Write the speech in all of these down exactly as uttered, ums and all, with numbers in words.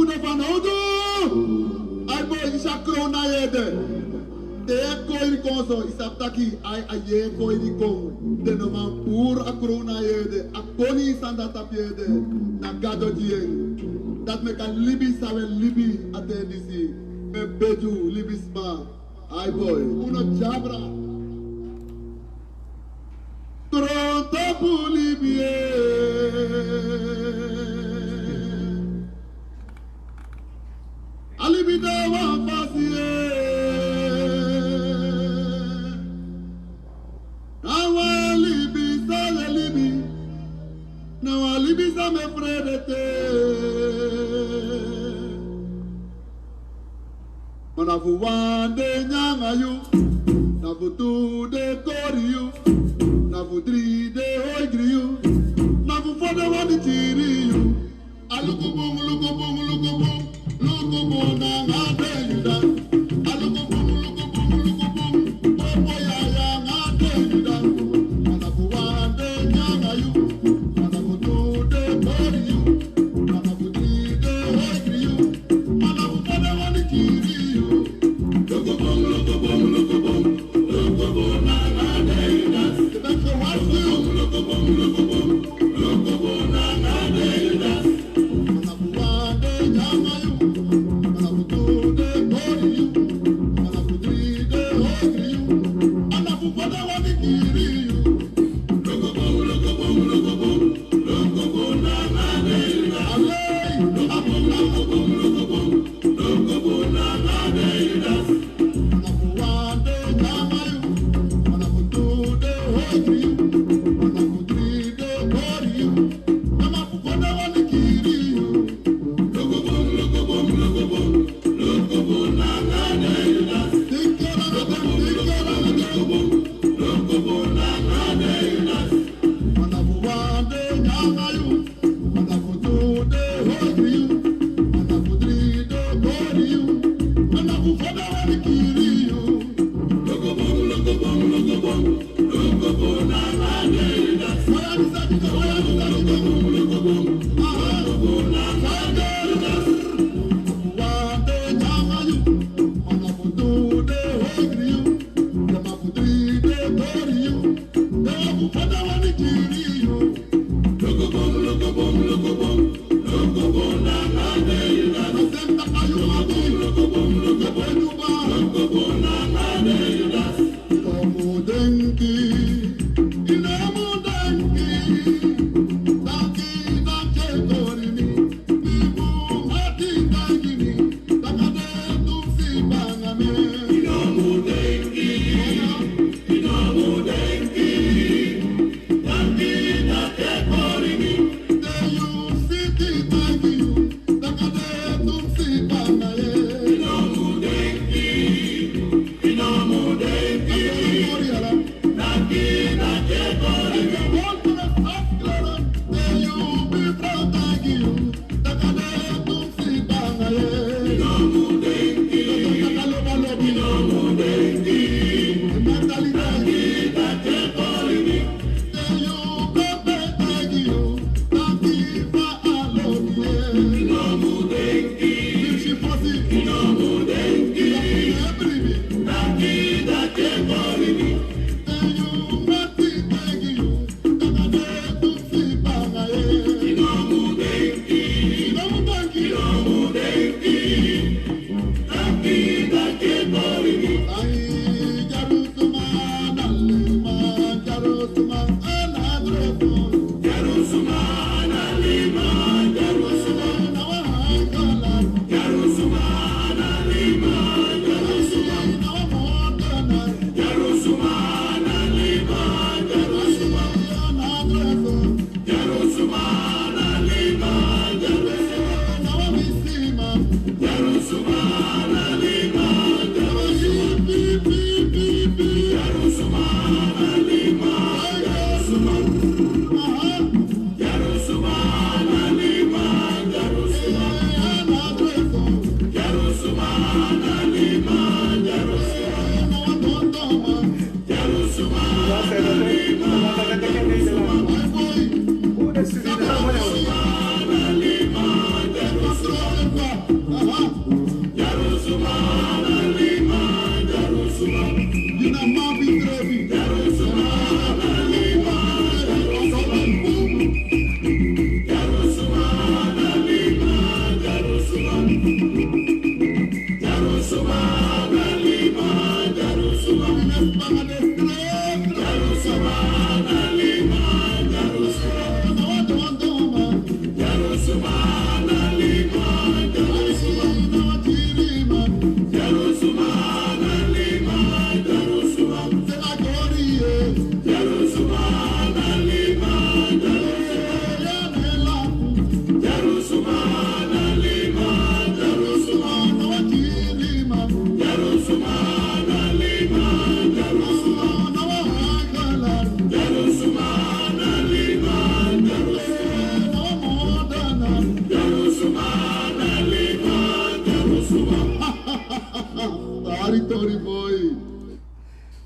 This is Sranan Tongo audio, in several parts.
Unu fanowdu. Ai boi, i si a krown na yu ede. Te yu e koiri kon so, i sabi taki ai, a yu e koiri kon. Den no man puru a krown na yu ede. A koni san de na tapu yu ede, na Gado gi en. Dati meki a libi san wi e libi a ten disi. Mi e begi unu libisma. Ai boi, unu no dyabra. Trontapu libi e. A libi de wan fasi e. Na wan libi san wi e libi. Na wan libi san mi e frede te. Ma na fu wan de nanga yu, na fu tu de kori yu, na fu dri de oigri yu, na fu fo de wani kiri yu. A luku bun, luku bun, luku bun, luku bun nanga de yu da. A luku bun, luku bun, luku bun, popo yaya nanga de yu da. Ma na fu wan de nanga yu, ma na fu tu de kori yu, ma na fu dri de oigri yu.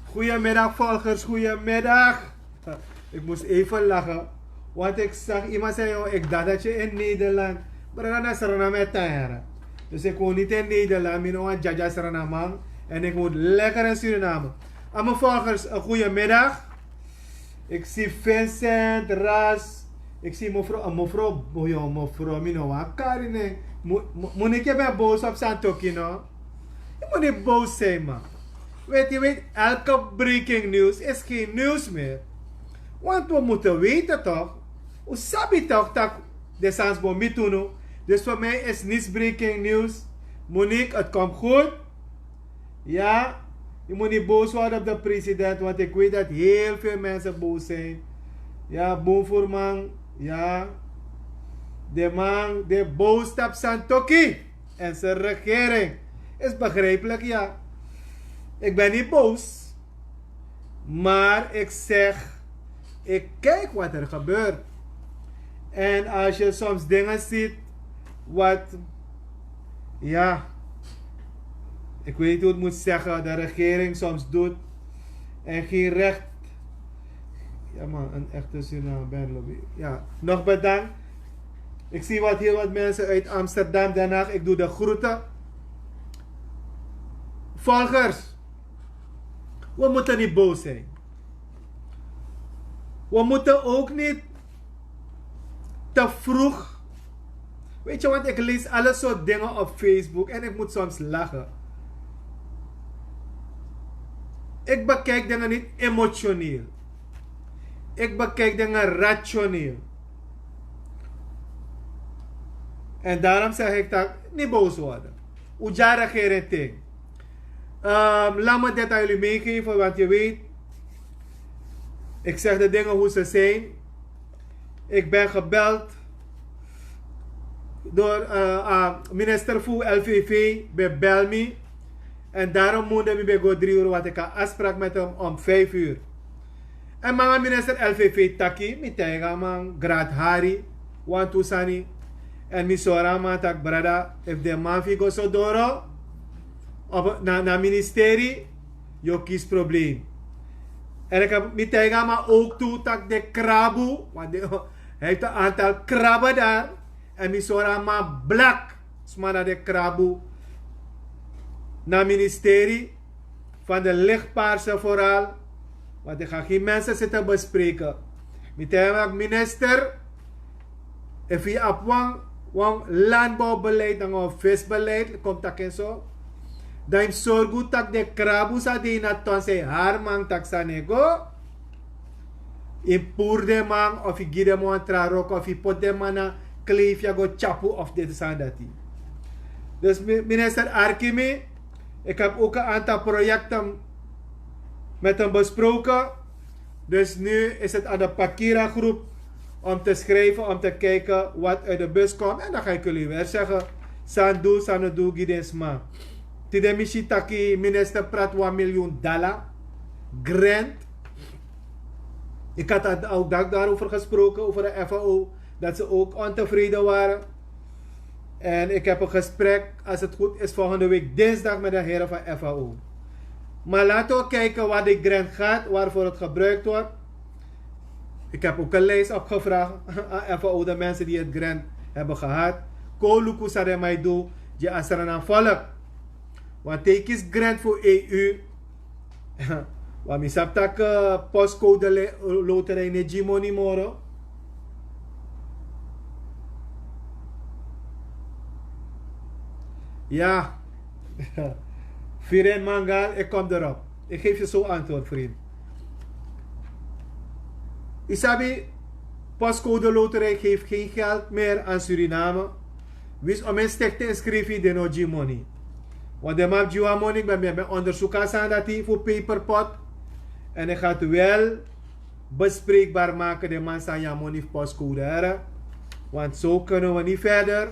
Goedemiddag, volgers, goedemiddag. Ik moest even lachen, want ik zag iemand zei: "Oh, ik dacht dat je in Nederland." Brada, na Suriname e tan yara. Dus ik woon niet in Nederland, mi no wan dyadia Sranaman. En ik woon lekker in Suriname. Aan mijn volgers, een goedemiddag. Ik zie Vincent, Ras. Ik zie mevrouw, eh, mevrouw, oh ja, mevrouw, mi no wan kari nen. Mo-, mo-, Monique, ben boos op Santoki, no? Je moet niet boos zijn, man. Weet je, weet, elke breaking news is geen nieuws meer. Want we moeten weten toch, u sabi toch dat de sans bon mitunu. Dus voor mij is niets breaking news. Monique, het komt goed. Ja, je moet niet boos worden op de president, want ik weet dat heel veel mensen boos zijn. Ja, Boomvoerman, ja. De man, de boos op Santoki en zijn regering. Is begrijpelijk, ja. Ik ben niet boos. Maar ik zeg, ik kijk wat er gebeurt. En als je soms dingen ziet wat, ja, ik weet niet hoe ik moet zeggen, de regering soms doet en geen recht. Ja man, een echte Surinamer, Ben Lobby. Ja, nog bedankt. Ik zie wat, heel wat mensen uit Amsterdam, Den Haag. Ik doe de groeten. Volgers, we moeten niet boos zijn. We moeten ook niet te vroeg. Weet je, want ik lees alle soort dingen op Facebook en ik moet soms lachen. Ik bekijk dingen niet emotioneel. Ik bekijk dingen rationeel. En daarom zeg ik dat niet boos worden. Hoe jij regering ding. Ehm, laat me dit aan jullie meegeven, want je weet, ik zeg de dingen hoe ze zijn. Ik ben gebeld door eh, eh, minister fu L V V, bij Belmi. En daarom moet ik bij go drie uur, want ik had afspraak met hem om vijf uur. En manga minister L V V taki, mi taiga man, Graad Hari, want tu sani. En mi sora man tak brada, if de man fi go so doro, op, na, na ministeri, yo kies probleem. En ik heb, mi taiga man ook toe tak de krabu, want de, hij heeft een aantal krabben daar. En mi sora man blak, sma na de krabu, na ministeri. Van de lichtpaarse vooral. Want ik ga geen mensen zitten bespreken. Mi taiga man minister, efu yu abi wan, wan landbouwbeleid, dan wan visbeleid, komt dat in zo. Dan yu sorgu tak de krabu sa de na ton sei harman tak sa nego. Yu puru den man, of yu gi den man wan tra roko, of yu poti den man na klefi a go tyapu, of diti sani dati. Dus mi-, minister Arkimi, ik heb ook een aantal projecten met hem besproken. Dus nu is het aan de Pakira groep om te schrijven, om te kijken wat uit de bus komt. En dan ga ik jullie weer zeggen, san du, san no du gi den sma. Tide mi si taki minister prati wan miljoen dala grant. Ik had het ook daar-, daarover gesproken, over de F A O, dat ze ook ontevreden waren. En ik heb een gesprek, als het goed is, volgende week dinsdag met de heren van F A O. Maar laten we kijken waar die grant gaat, waarvoor het gebruikt wordt. Ik heb ook een lijst opgevraagd aan F A O, de mensen die het grant hebben gehad. Kon luku san den man e du gi a Sranan volk. Want te yu kisi grant fu E U. Want mi sabi tak, eh, postcode le-, loterij no e gi moni moro. Ja. Firen Mangal, ik kom erop. Ik geef je zo antwoord, vriend. Yu sabi, postcode loterij geeft geen geld meer aan Suriname. Winsi omeni stichting skrifi, den no gi moni. Want den man abi gi wan moni, mi ben, mi ben onderzoek a sani dati fu paperpot. En ik ga het wel bespreekbaar maken, den man san gi a moni fu postcode, hè. Want zo kunnen we niet verder.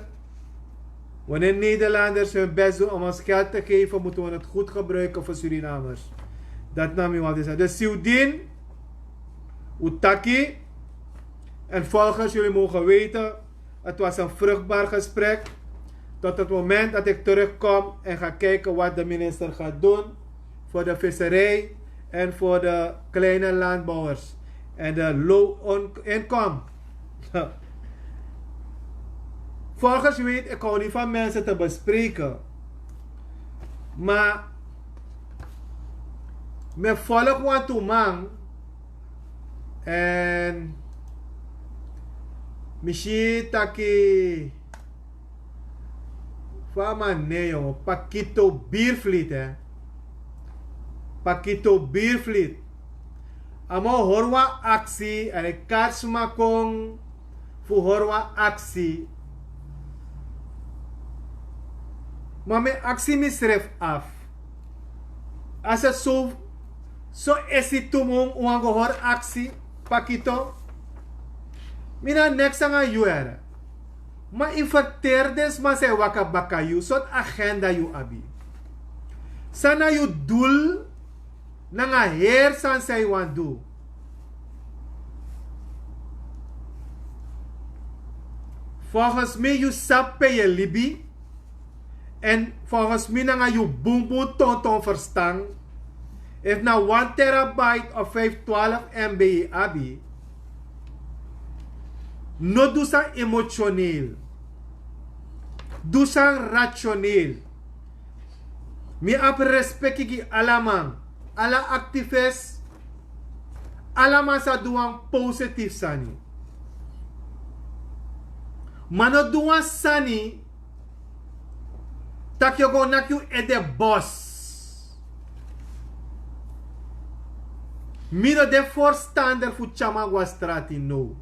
Wanneer Nederlanders hun best doen om ons geld te geven, moeten we het goed gebruiken voor Surinamers. Dat nam u al. Dus Siudin, Utaki. En volgers, jullie mogen weten, het was een vruchtbaar gesprek. Tot het moment dat ik terugkom en ga kijken wat de minister gaat doen voor de visserij en voor de kleine landbouwers en de low income. Volgens u weet, ik hou niet van mensen te bespreken. Maar met volk want to man. En misschien taki Fa a man nen, pakito birflit, hè. Pakito birflit. A man o hori wan aksi, èn a e kari sma kon fu hori wan aksi. Ma mi e aksi misrefi afu, a sa so, so esi tu mun un wani go hori aksi, pakito. Mi na neks nanga yu, here. Ma yu ferteri den sma san e waka baka yu, sortu agenda yu abi? San na yu dul nanga heri sani san yu wani du? Volgens mi yu sabi pe yu e libi. Èn volgens mi nanga yu bunbun tonton ferstan, efu na wan terabyte of vijf twaalf M B yu abi, no du san emotioneel. Du san rationeel. Mi abi respeki gi ala man, ala aktifis, ala man sa du wan positifi sani. Ma no du wan sani taki yu o go naki yu ede bos. Mi no de forstander fu tyari man go na strati now.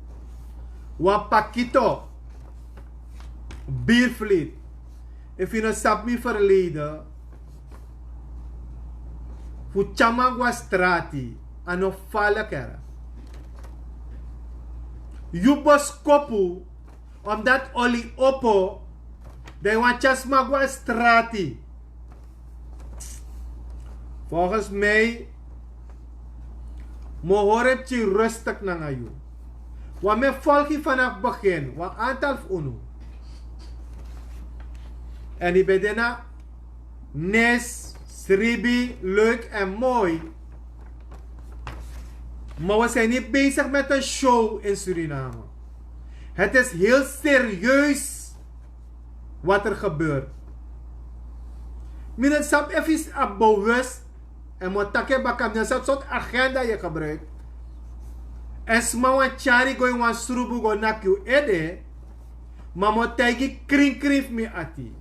Wan pakito birflit. Efu yu no sabi mi ferleide, fu tyari man go na strati, a no falik, here. Yu boskopu, omdat oli opo, dan yu wani tyari sma go na strati. Volgens mi, mi o hori en pikin rustig nanga yu. Want mi e folgi vanaf begin, wan aantal fu unu. En yu ben de na nis, sribi, leuk en mooi. Maar we zijn niet bezig met een show in Suriname. Het is heel serieus wat er gebeurt. Mi no sabi efu yu abi bewust, èn mi o taki en baka, mi no sabi sortu agenda yu e gebruik. Èn sma wani tyari yu go ini wan srubu go naki yu ede. Ma mi o taigi yu krinkrin fu mi ati.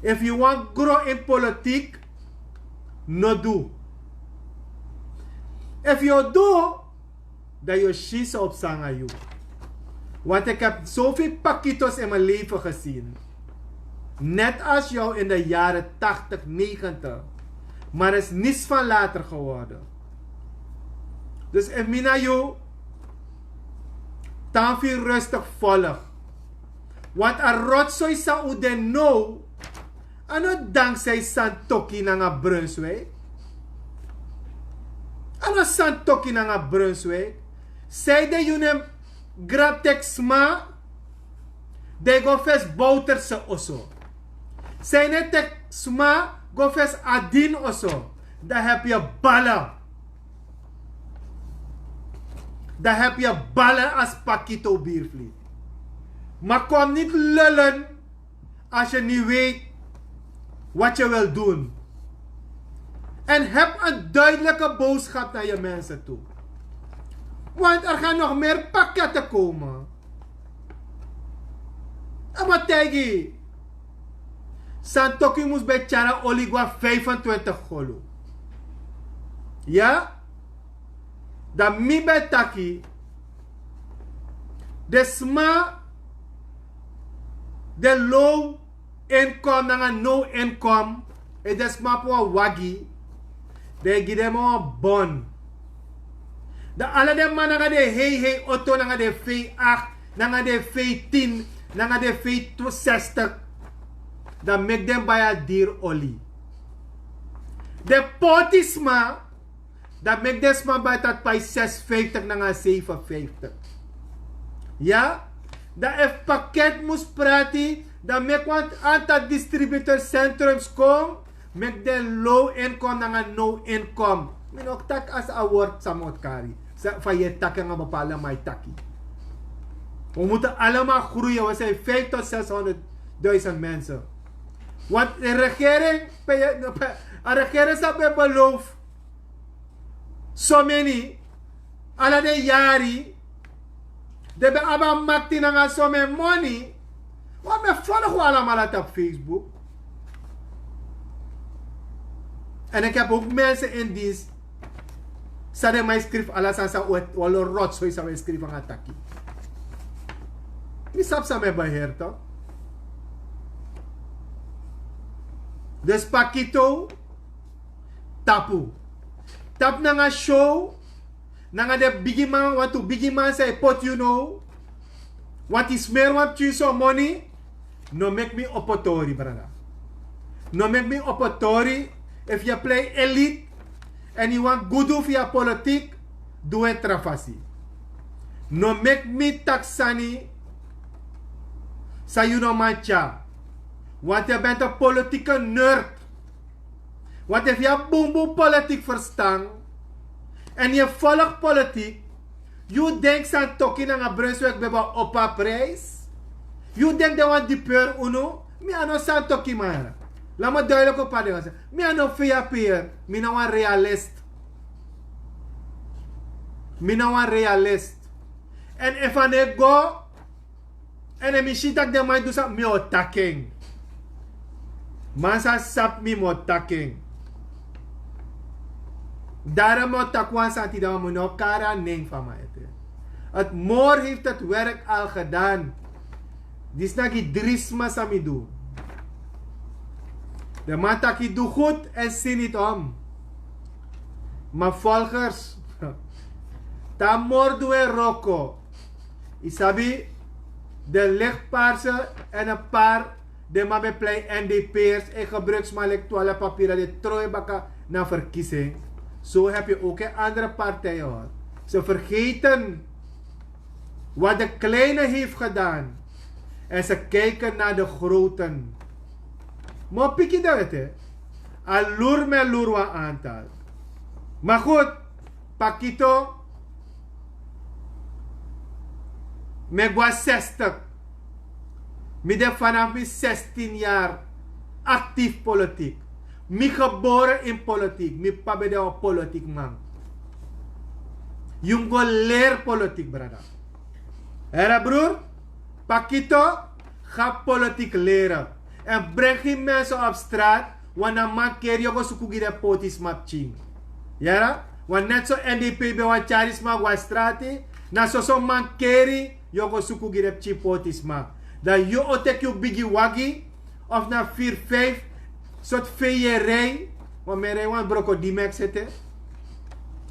Efu yu wani gro ini politiek, no du. Efu yu o du, dan yu o si san o psa nanga yu. Want ik heb zoveel pakitos in mijn leven gezien. Net als jou in de jaren tachtig, negentig. Maar er is niets van later geworden. Dus efu mi na yu, tan fu yu rustig volg. Want a rotzooi san un de now, a no dankzij Santokhi nanga Brunswijk. A no Santokhi nanga Brunswijk. Sanede yu no e grab teki sma, dan yu go fesi Bouterse oso. Sanede teki sma go fesi Adin oso, dan heb yu ballen. Dan heb yu ballen als pakito birflit. Maar kom niet lullen als je niet weet wat je wilt doen. En heb een duidelijke boodschap naar je mensen toe. Want er gaan nog meer pakketten komen. En wat tegen je? Santokhi mus ben tyari oli go na vijfentwintig golu. Ya? Dan mi ben taki, den sma, den low income nanga no income, efu den sma poti wan wagi, dan yu gi den man wan bon. Dan ala den man nanga den hei hei oto, nanga den V acht, nanga den V tien, nanga den V zestig, dan meki den bai a diri oli. Den poti sma, dan meki den sma bai dati pai zesvijftig nanga zevenvijftig. Ya? Dan efu pakket mus prati, Dan meki wan antal distributor centrums kon, meki den low income nanga no income. Mi no taki as a word san mi o kari, fa yu e taki nanga bepaalde man e taki. We moeten allemaal groeien, we zijn vijf tot zeshonderdduizend mensen. Want de regering, a regering sabi beloof someni ala den yari, den ben abi a makti nanga somen moni. Wan ben folg wan alamala tapu Facebook. En ik heb ook mensen in dienst. San den man e skrifi ala sani san wan lo rotsoi san wan e skrifi nanga taki. Mi sabi san mi e beheer to. Dus pakito tapu, tapu nanga show, nanga den bigiman, wantu bigiman san e poti yu now. Wantu yu smeri wan pikin so moni. No meki mi opo tori brada. No meki mi opo tori. Efu yu e plei elite èn yu wani gudu fu yu a politik, du en tra fasi. No meki mi taki sani san yu no man tyari. Wantu yu ben de politike nerd. Want efu yu abi bunbun politik ferstan èn yu e folg politik, yu denki santoki nanga brunswik ben ben opo a prijs? Yu denki den wan dipeur unu? Mi a no santoki man. Laat mi duidelijk op padi gaan. Mi a no vap'er. Mi na wan realist. Mi na wan realist. En efu a no e go, en efu mi si taki den man e du san, mi o taki en. Man san sabi mi, mi o taki en. Daarom mi o taki wan sani tide, mi no kari a nen fu a man ete. Het moor heeft het werk al gedaan. Disi na gi dri sma san mi du. Den man taki du goed en si niti om. Ma volgers, te a moor du en wroko. Yu sabi, den lichtpaarse en een paar, den man ben plei N D P'ers, e gebruik sma leki twaalf papira, den tron en baka na verkiezing. Zo heb je ook in andere partijen, hoor. Ze vergeten wat de kleine heeft gedaan. En ze kijken naar de groten. Mi o piki den weti. A luru mi e luru wan aantal. Maar goed, pakito, mi e go na zestig. Mi de vanaf mi zestien jaar actief politiek. Mi geboren in politiek. Mi p'pa ben de wan politiek man. Yu mus go leri politiek, brada. Hera broer, pakito, ga politiek leren. En breng geen mensen op straat, want na mankeri yu o go suku gi den poti sma pikin. Yara? Want net so N D P ben wani tyari sma go na strati, na soso mankeri yu o go suku gi den pikin poti sma. Dan yu o teki yu bigi wagi, of na vier, vijf, sortu vee yu e rij. Want mi e rij wan broko D-Max ete.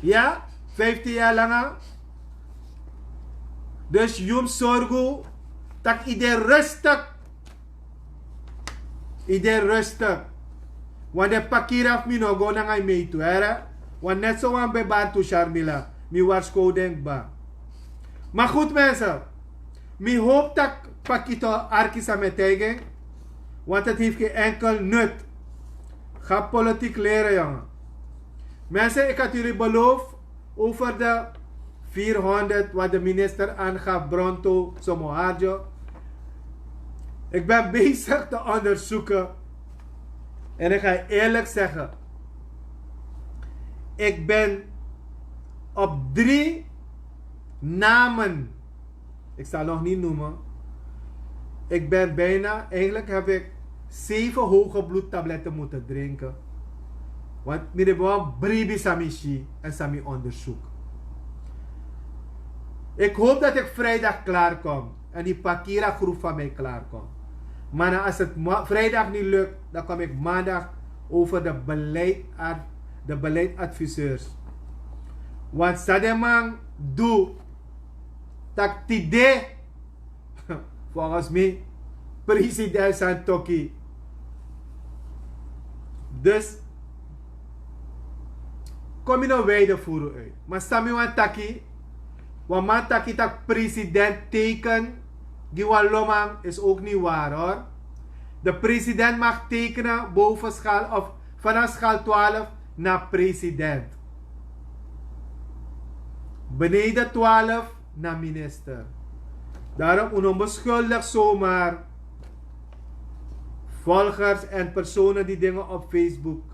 Ya, vijftien jaar langa. Dus yu mus sorgu taki yu de rustig. Yu de rustig. Want den pakira fu mi no go nanga yu mei tu, hera. Want net so wan ben bari tu Sharmila, mi warskow den kba. Maar goed mensen, mi hoop taki pakito arki san mi e taigi en. Want het heeft geen enkel nut. Ga politiek leren, jongen. Mensen, ik had jullie beloofd over de vierhonderd wat de minister aangaf, Bronto, Somoharjo. Ik ben bezig te onderzoeken. En ik ga je eerlijk zeggen, ik ben op drie namen, ik zal nog niet noemen. Ik ben bijna, eigenlijk heb ik zeven hoge bloedtabletten moeten drinken. Want mi de wan bribi san mi si en san mi onderzoek. Ik hoop dat ik vrijdag klaar kom en die Pakira groep van mij klaar komt. Maar dan als het ma- vrijdag niet lukt, dan kom ik maandag over de, beleid, de beleidsadviseurs. Want san den man du taki tide, volgens mi, president santoki. Dus kon mi no wijde furu uit. Maar san mi wani taki, wan man taki taki president teken gi wan loman, is ook niet waar, hoor. De president mag tekenen boven schaal of vanaf schaal twaalf naar president. Beneden twaalf naar minister. Daarom un onbeschuldig zomaar volgers en personen die dingen op Facebook.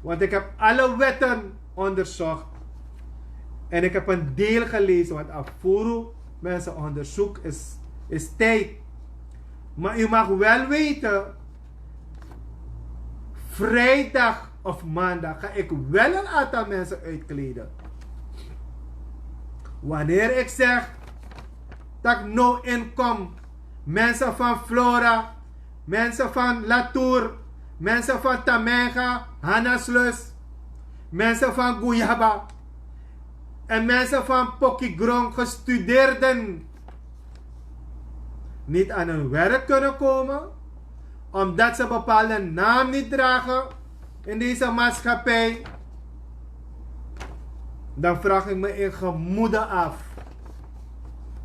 Want ik heb alle wetten onderzocht. En ik heb een deel gelezen, want afvoer mensen onderzoek is, is tijd. Maar u mag wel weten, vrijdag of maandag ga ik wel een aantal mensen uitkleden. Wanneer ik zeg dat ik no inkom, mensen van Flora, mensen van Latour, mensen van Tamenga, Hannaslus, mensen van Guyaba en mensen van Pokigron, gestudeerden, niet aan hun werk kunnen komen, omdat ze bepaalde naam niet dragen in deze maatschappij, dan vraag ik me in gemoede af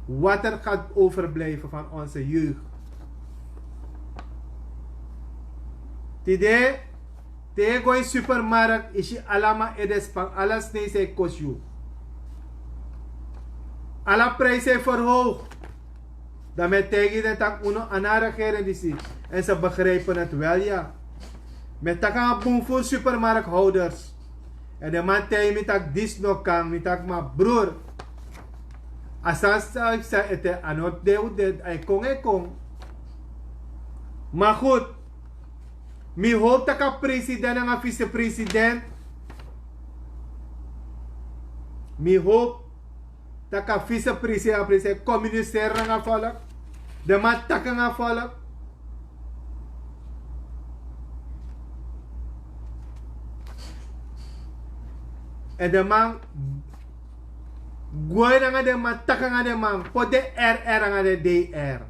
wat er gaat overblijven van onze jeugd. Tide, te go in supermarkt, isi alama edespan, ala sneisi e kosi yu. Ala prijs e verhoog. Dan mi e taigi den taki unu a no a regering disi. En ze begrijpen het wel, ya. Mi e taki nanga bun furu supermarkthouders. En den man taigi mi taki disi no kan, mi taki ma broer, a sani san yu sa ete a no de un de, a e kon, a e kon. Maar goed, mi hoop taki a president nanga vicepresident, mi hoop taki a vicepresident, a president communiceren nanga volk. Den man taki nanga volk. En den man gwe nanga den man, taki nanga den man, poti den R R nanga den D R.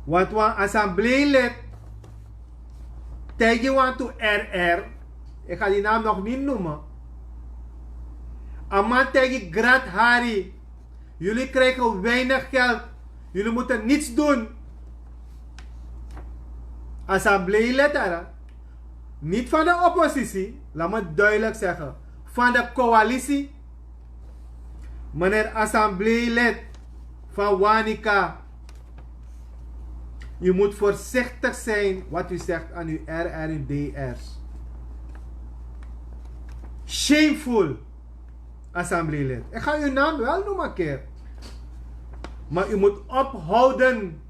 Want wan assembleelid taigi wantu R R, ik ga die naam nog niet noemen. A man taigi Grat Hari: jullie krijgen weinig geld, jullie moeten niets doen. Assembleelid, niet van de oppositie, laat me duidelijk zeggen, van de coalitie. Meneer assembleelid van Wanica, u moet voorzichtig zijn wat u zegt aan uw R R en D R's. Shameful, assembleelid. Ik ga uw naam wel noemen, keer. Maar u moet ophouden,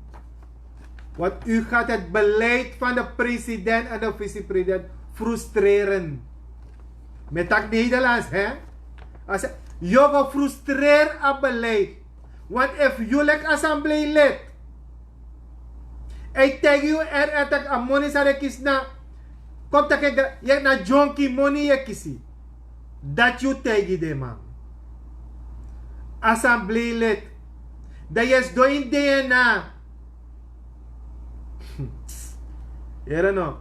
want u gaat het beleid van de president en de vicepresident frustreren. Mi e taki Nederlands, hè? A se, yu o frustreri a beleid. Want efu yu leki assembleelid, a e taigi yu R R taki a moni san den kisi na, kon taki yu na dyonki moni yu e kisi. Dati yu taigi den man. Assembleelid, dan yu e sidon ini D N A. Here no.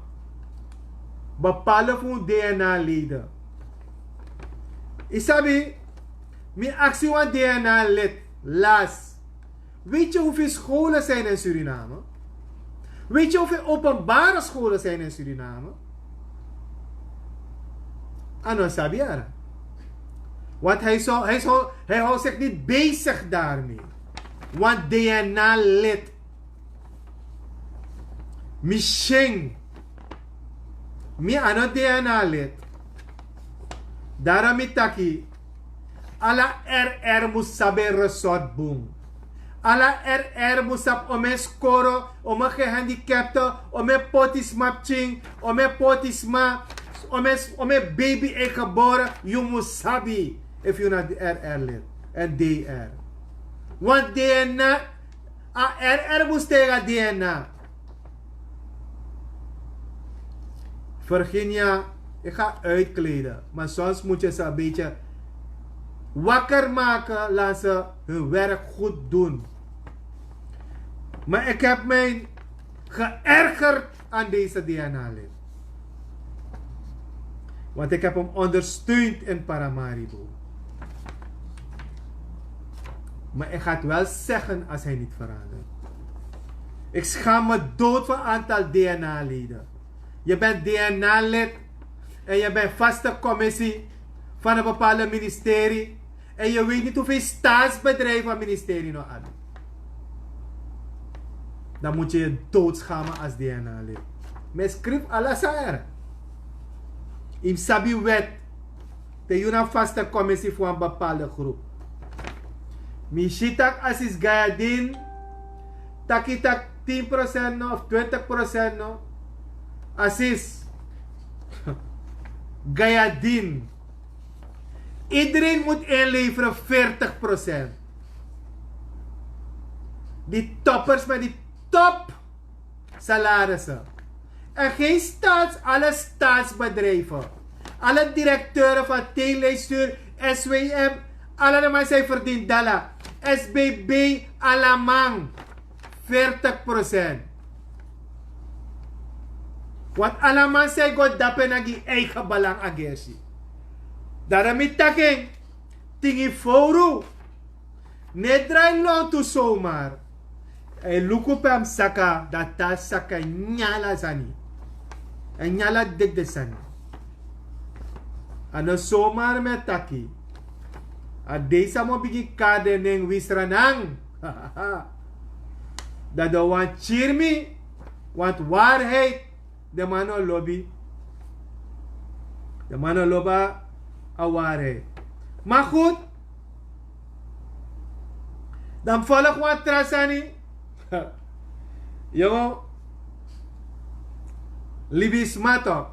Bepaalde fu un D N A-leden. Yu sabi, mi aksi wan D N A-lid las: weet je hoeveel scholen zijn in Suriname? Weet je hoeveel openbare scholen zijn in Suriname? A no sabi, yara. Want hij, zou, hij, zou, hij houdt zich niet bezig daarmee. Want D N A-lid, mi syen, mi a no D N A-lid. Daarom mi taki, ala R R mus sabi en resort bun. Ala R R mus sabi omeni skoro, omeni gehandicapte, omeni poti sma pikin, omeni poti sma, omeni, omeni baby e gebore, yu mus sabi. Efu yu na R R-lid en D R. Want D N A, a R R mus taigi a D N A. Virginia, ik ga uitkleden, maar soms moet je ze een beetje wakker maken, laat ze hun werk goed doen. Maar ik heb mij geërgerd aan deze D N A-lid. Want ik heb hem ondersteund in Paramaribo. Maar ik ga het wel zeggen als hij niet verandert. Ik schaam me dood voor aantal D N A-leden. Je bent D N A-lid en je bent vaste commissie van een bepaalde ministerie. En je weet niet hoeveel staatsbedrijven een ministerie nog hebben. Dan moet je je doodschamen als D N A-lid. Mijn schrift, alles er. Im sabi wet. Te yu na vaste commissie voor een bepaalde groep. Mi si tak' a sis Gayadin taki tak' tin procent no of twintig procent no. A sis Gayadin. Iedereen moet inleveren veertig procent. Die toppers met die top salarissen. En geen staats, alle staatsbedrijven, alle directeuren van telestuur, S W M, alle de man zijn verdiend dala. S B B, alaman, veertig procent. Want alaman zijn go dape na gi eigen belang agersi. Daarom mi taking tingi foru. Ne drai lontu zomaar. Hij luku pem saka, dat ta saka nyala sani. En nyala dikde sani. A no zomaar met taki. A dei samo bigi kade nen wisranang. Dat de wan chirmi. Want waarheid, de man no lobi. De man no loba a waarheid. Maar goed. Dan volg wan tra sani. Yo. Libisma tok.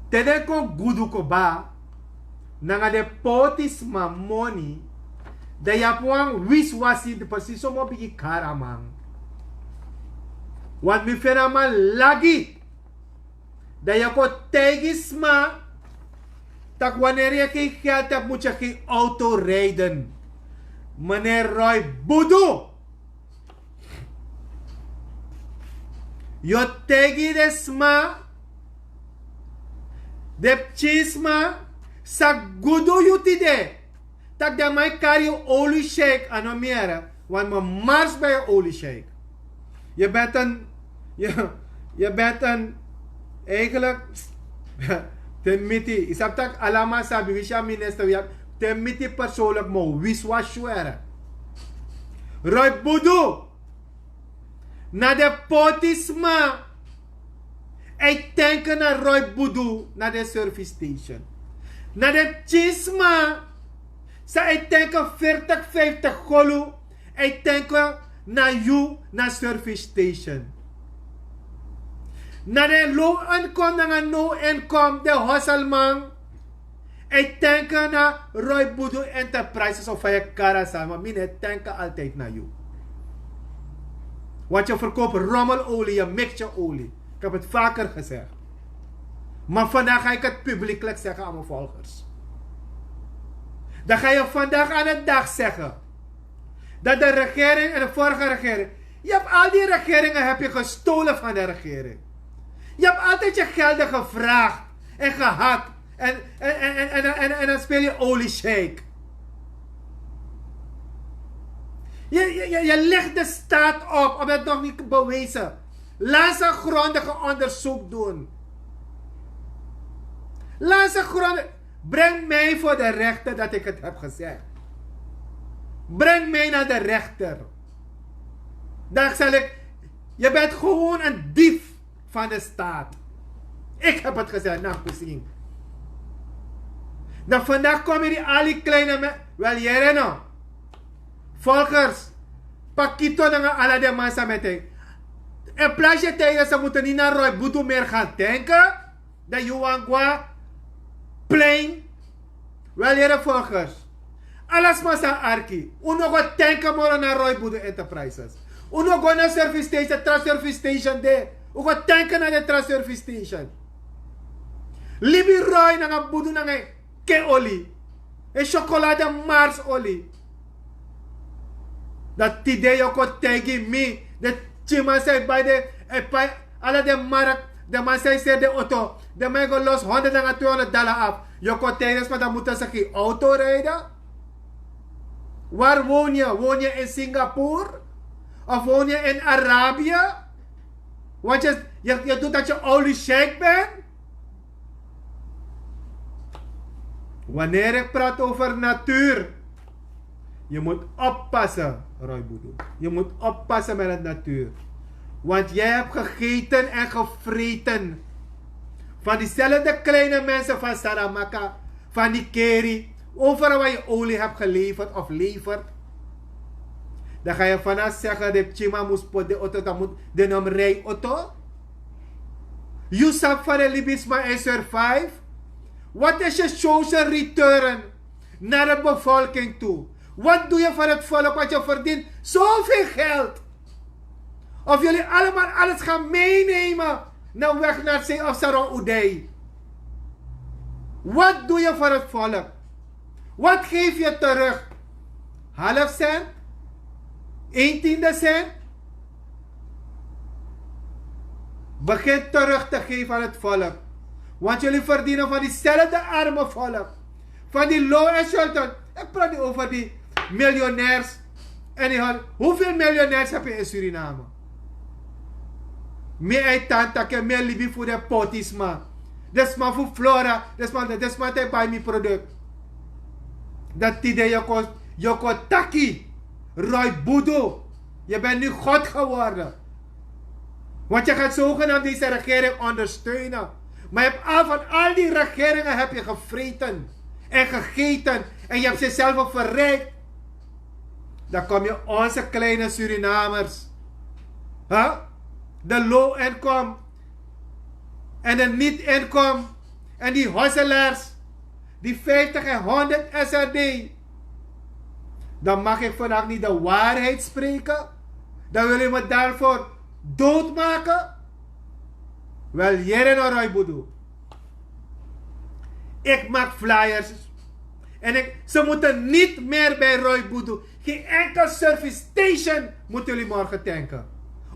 Te den kon gudu koba nanga den pôtisma moni, dan yu abi wan wiswasi, presis so mi o bigin kari a man. Want mi feni a man lagi. Dan yu o kon taigi sma tak' wanneer yu geen geld hebt, moet je geen auto rijden. Meneer Roy Budu. Yu o taigi den sma, den pikin sma, san gudu yu tide. Tak' den man e kari yu oli sheik, a no mi yere. Want mi mars ben yu oli sheik. Yu bent een, yu, yu bent een, eigenlijk, te miti, yu sabi tak' alaman sabi, wi si a minister, wi abi, te miti persoonlijk, mi o wiswasi yu yere. Roy Budu. Na den pôtisma e tenke na Roy Budu na den service station. Na den pikin sma san e tenke veertig, vijftig golu e tenke na yu na service station. Na den low income nanga no income, den hosselman. E tenke na Roy Budu Enterprises of fa yu kari a sani, maar mi no e tenke altijd na yu. Want je verkoopt rommelolie, je mix je olie. Ik heb het vaker gezegd. Maar vandaag ga ik het publiekelijk zeggen aan mijn volgers. Dan ga je vandaag aan de dag zeggen dat de regering en de vorige regering, je hebt al die regeringen heb je gestolen van de regering. Je hebt altijd je gelden gevraagd en gehad. En, en, en, en, en, en, en dan speel je oliesjeik. Je, je, je, je legt de staat op, omdat het nog niet bewezen. Laat ze een grondige onderzoek doen. Laat ze grondig. Breng mij voor de rechter dat ik het heb gezegd. Breng mij naar de rechter. Dan zal ik. Je bent gewoon een dief van de staat. Ik heb het gezegd, na Kusing. Dan vandaag komen die ali kleine me. Wel, hier no. Volgers, Pakito nanga ala den man san meti. In plaats je tegen ze moeten niet naar Roy Budu meer gaan denken. Dan yu wani go na plein. Wel, here volgers. Ala sma san arki. Un no go tenke moro na Roy Budu Enterprises. Un no go na service station, tra service station de. Un go tenke na den tra service station. Libi Roy nanga Budu nanga en ken oli. En chocolade mars oli. Dan tide yu o kon taigi mi, den pikin man san e bai den, e pai ala den mark, den man san e seri den oto, den man e go losi honderd nanga tweehonderd dala afu. Yu o kon taigi den sma dan mutu saki auto rijden. Waar woon je? Woon je in Singapore? Of woon je in Arabië? Want je, je, je doet dat je oliesjeik bent. Wanneer ik praat over natuur, je moet oppassen, Roy Boedoe. Je moet oppassen met het natuur. Want jij hebt gegeten en gevreten van diezelfde kleine mensen van Saramaka, van die Keri, overal waar je olie hebt geleverd of levert. Dan ga je vanaf zeggen: de Chima moest pot de auto, dan moet de nom rij auto. Yusuf van de Libisma en survive. Wat is je social return naar de bevolking toe? Wat doe je voor het volk wat je verdient? Zoveel geld. Of jullie allemaal alles gaan meenemen naar weg naar zee of Saro Oedei. Wat doe je voor het volk? Wat geef je terug? Half cent? Een tiende cent? Begin terug te geven aan het volk. Want jullie verdienen van diezelfde arme volk. Van die low en shelter. Ik praat niet over die miljonairs. En die hoeveel miljonairs heb je in Suriname? Meer uit tante, ke meer libi voor de potisma. De sma voor Flora, de sma, de sma te bij mijn product. Dat idee je kon, je kon taki. Roy Boedoe. Je bent nu God geworden. Want je gaat zogenaamd deze regering ondersteunen. Maar je hebt al van al die regeringen heb je gevreten en gegeten. En je hebt jezelf ook verrijkt. Dan kom je onze kleine Surinamers. Huh? De low income. En de niet income. En die hustlers. Die vijftig en honderd S R D. Dan mag ik vandaag niet de waarheid spreken. Dan wil je me daarvoor doodmaken. Wel, hier in Roy Boedoe. Ik maak flyers. En ik, ze moeten niet meer bij Roy Boedoe. Geen enkel service station moeten jullie morgen tanken.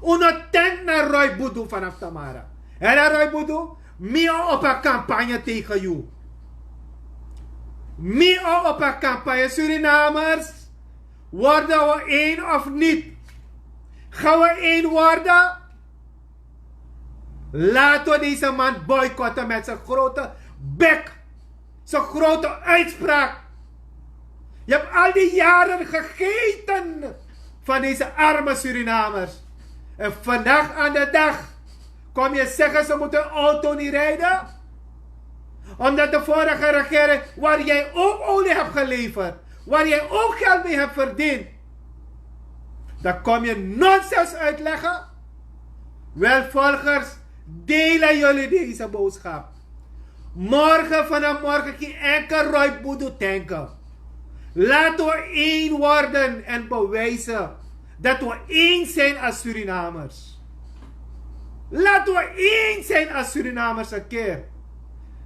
Uno tank naar Roy Boedoe vanaf Tamara. En naar Roy Boedoe, mi o op een campagne tegen jou. Mi o op een campagne. Surinamers, worden we één of niet? Gaan we één worden? Laten we deze man boycotten met zijn grote bek. Zijn grote uitspraak. Je hebt al die jaren gegeten van deze arme Surinamers. En vandaag aan de dag kom je zeggen ze moeten hun auto niet rijden. Omdat de vorige regering, waar jij ook olie hebt geleverd, waar jij ook geld mee hebt verdiend, dan kom je nonsens uitleggen. Wel, volgers, delen jullie deze boodschap. Morgen, vanaf morgen, geen enkel Roy Boedoe tanken. Laten we één worden en bewijzen dat we één zijn als Surinamers. Laten we één zijn als Surinamers een keer.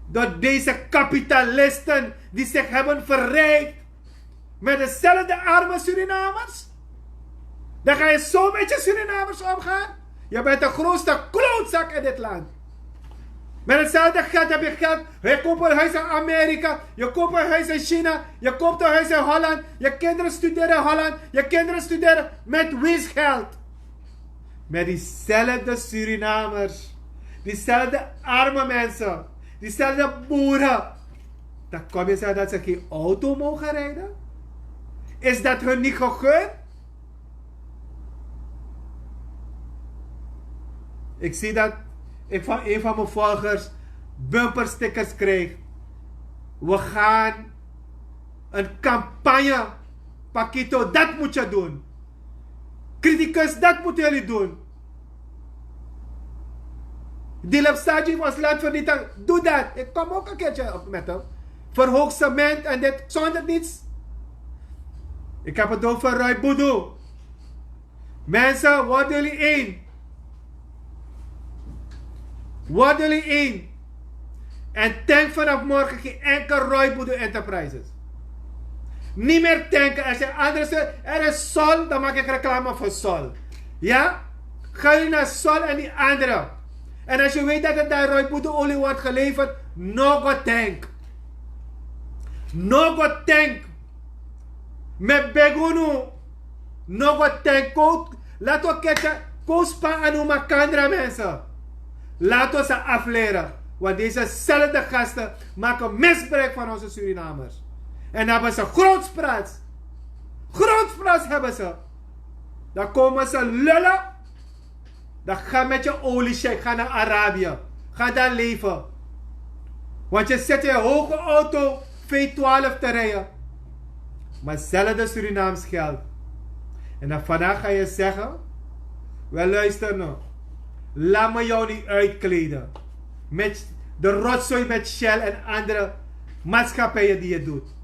Door deze kapitalisten die zich hebben verrijkt met dezelfde arme Surinamers. Dan ga je zo met je Surinamers omgaan. Je bent de grootste klootzak in dit land. Met hetzelfde geld heb je geld. Je koopt een huis in Amerika. Je koopt een huis in China. Je koopt een huis in Holland. Je kinderen studeren in Holland. Je kinderen studeren met wiens geld? Met diezelfde Surinamers. Diezelfde arme mensen. Diezelfde boeren. Dan kom je zeggen dat ze geen auto mogen rijden? Is dat hun niet gegund? Ik zie dat ik van een van mijn volgers bumperstickers krijg. We gaan een campagne. Pakito, dat moet je doen. Criticus, dat moeten jullie doen. Die Lepsaji was laat vernietig. Doe dat. Ik kom ook een keertje op met hem. Verhoog cement en dit zonder niets. Ik heb het over Roy Boedoe. Mensen, worden jullie één? Worden jullie één? En tank vanaf morgen geen enkel Roy Boedoe Enterprises. Niet meer tanken. Er zijn andere, er is Sol, dan maak ik reclame voor Sol. Ja? Ga jullie naar Sol en die andere. En als je weet dat het daar Roy Boedoe olie wordt geleverd, no go tank. No go tank. Met Begunu, no go tank. Laten we ketten, koospa aan uw makandra mensen. Laten we ze afleren. Want dezezelfde gasten maken misbruik van onze Surinamers. En dan hebben ze grootspraats. Grootspraats hebben ze. Dan komen ze lullen. Dan ga met je oliesjeik, ga naar Arabië. Ga daar leven. Want je zit in een hoge auto V twaalf te rijden. Maar zelfde Surinaams geld. En dan vandaag ga je zeggen: "Wel, luister nou. Laat me jou niet uitkleden met de rotzooi met Shell en andere maatschappijen die je doet.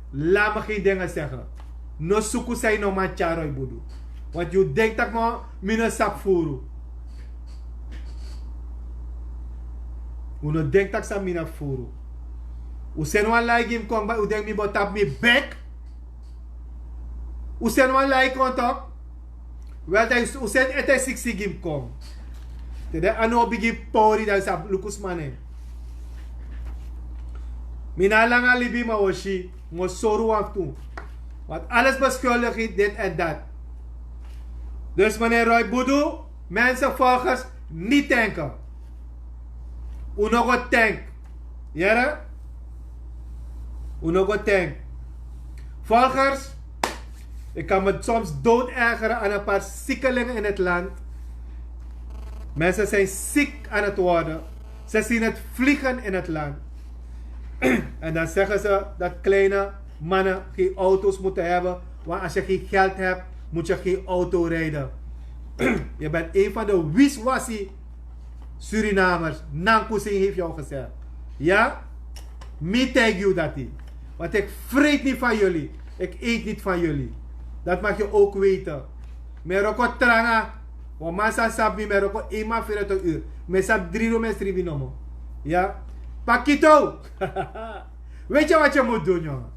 Laat me geen dingen zeggen." No suku sai no man tyari yu budu. Want yu denk tak man mi no sabi furu. Un no denk tak san mi no furu. Un seni wan lai gi mi kon, ma un denk mi bo tapu mi bek. Un seni wan lai kon tok. Wel, dan un seni ete siksi gi mi kon. Te den a no bigin pori, dan un sa luku sma nen. Mi na langa libi, ma un o si, mi o sori wan fu tu. Want alles beschuldiging, dit en dat. Dus meneer Roy Boedoe, mensen, volgers, niet denken. Un no go tank. Yere? Un no go tank. Volgers, ik kan me soms dood ergeren aan een paar ziekelingen in het land. Mensen zijn ziek aan het worden. Ze zien het vliegen in het land. En dan zeggen ze dat kleine mannen geen auto's moeten hebben. Want als je geen geld hebt, moet je geen auto rijden. Je bent een van de wiswasi Surinamers, Nankusin heeft jou gezegd. Ja? Mi taigi yu dati. Want ik vreet niet van jullie. Ik eet niet van jullie. Dat mag je ook weten. Mi roko tranga. Wan man sa sabi mi, mi roko een man veertig uur. Mi sabi drie uur mi sribi nomo. Ja? Pakito! Weet je wat je moet doen, jongen?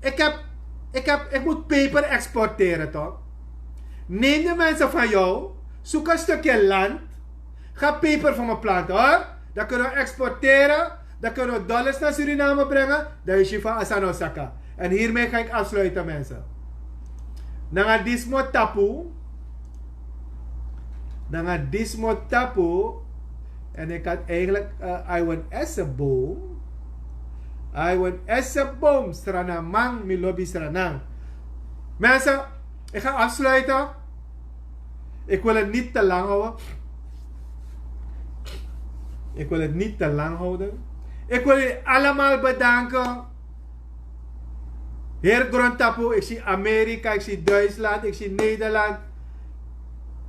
Ik heb, ik heb, ik moet peper exporteren, toch? Neem de mensen van jou, zoek een stukje land, ga peper voor me planten, hoor. Dan kunnen we exporteren, dan kunnen we dollars naar Suriname brengen, dan is je van Asano Saka. En hiermee ga ik afsluiten, mensen. Nanga dismo tapu. Nanga dismo tapu. En ik had eigenlijk uh, Iwan Esseboom. Iwan Esseboom, Sranamang, mi lobi Sranang. Mensen, ik ga afsluiten. Ik wil het niet te lang houden. Ik wil het niet te lang houden. Ik wil jullie allemaal bedanken. Heel grondtapu, ik zie Amerika, ik zie Duitsland, ik zie Nederland.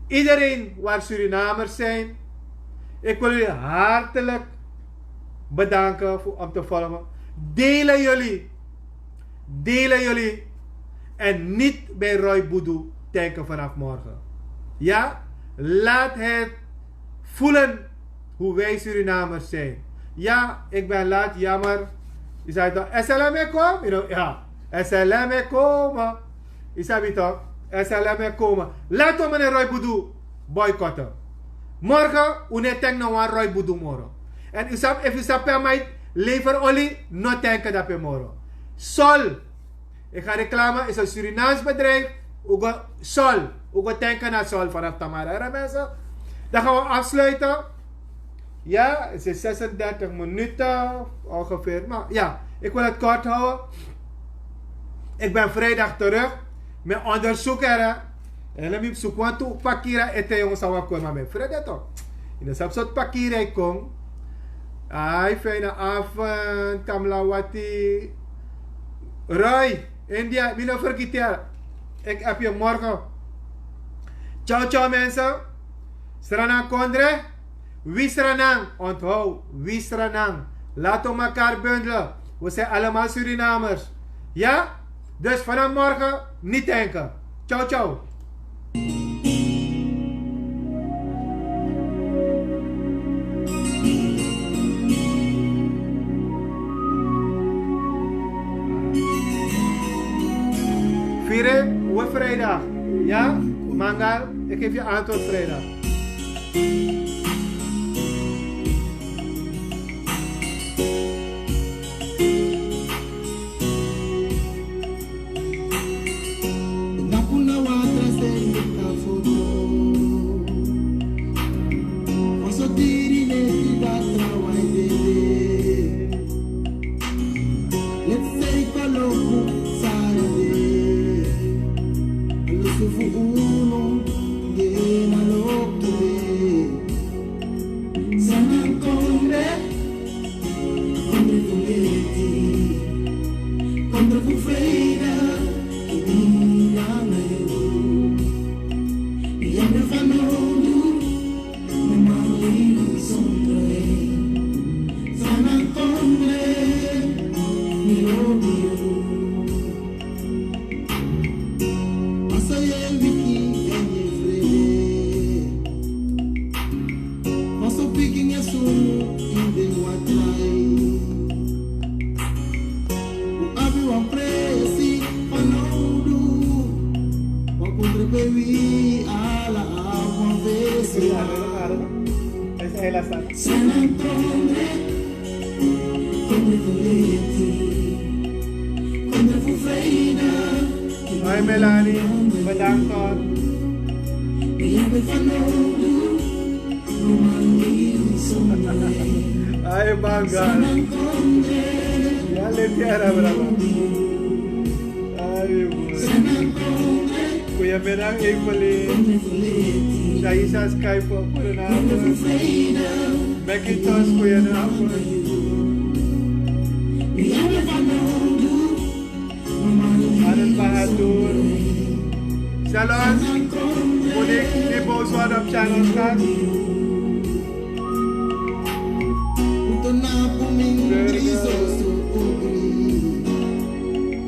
Iedereen waar Surinamers zijn, ik wil jullie hartelijk bedanken voor om te volgen. Delen jullie. Delen jullie. En niet bij Roy Boedoe denken vanaf morgen. Ja, laat het voelen hoe wij Surinamers zijn. Ja, ik ben laat, jammer. Je zei toch, S L M e kom? You know, ja, S L M e kom. Je zei toch, S L M e kom. Laten we meneer Roy Boedoe boycotten. Morgen, un no e tank na wan Roy Boedoe moro. En u sabi, efu u sabi pe a man e lever oli, no tank dape moro. Sol. Ik ga reclame, is een Surinaams bedrijf. U go Sol. U go tanken naar Sol vanaf Tamara. Hè, mensen? Dan gaan we afsluiten. Ja, het is zesendertig minuten ongeveer. Maar ja, ik wil het kort houden. Ik ben vrijdag terug met onderzoek, hè. En dan mi suku wantu pakira ete, jongens, a wan kon, maar mi frede toch. In de sapsot pakira e kon. Ai, fijne avond, Kamlawati. Roy, India, mi no vergeten. Ik heb je morgen. Ciao, ciao, mensen. Sranang kondre. Wi Sranang, onthoud, wi Sranang. Laten we elkaar bundelen. We zijn allemaal Surinamers. Ja? Dus vanaf morgen niet denken. Ciao, ciao. Vier, we vrijdag. Ja? Mangal, ik geef je antwoord vrijdag. Nakuna watra se mita foto. Paso pikin e sunu in den watrai. Un abi wan presi fanowdu. Wan kondre pe wi ala abi wan fesi. San a kondre, kondre fu leti, kondre fu freida. Ai Melanie, bedankt hoor. Ai Banga. Ya leti ara brava. Ai boy. Goedemiddag Evelyn. Shaisa Skype, goedenavond. Macintosh, goedenavond. Arend Bahadur. Shalom. Monique, Libo, Zwana, Piano, Stas. Uto na bumingri so so ogri.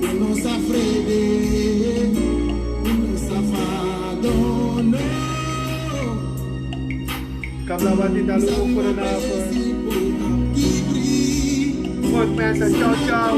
Uno sa frede. Uno sa fadono. Kabla wati dalu, goedenavond. Goed mensen, ciao ciao.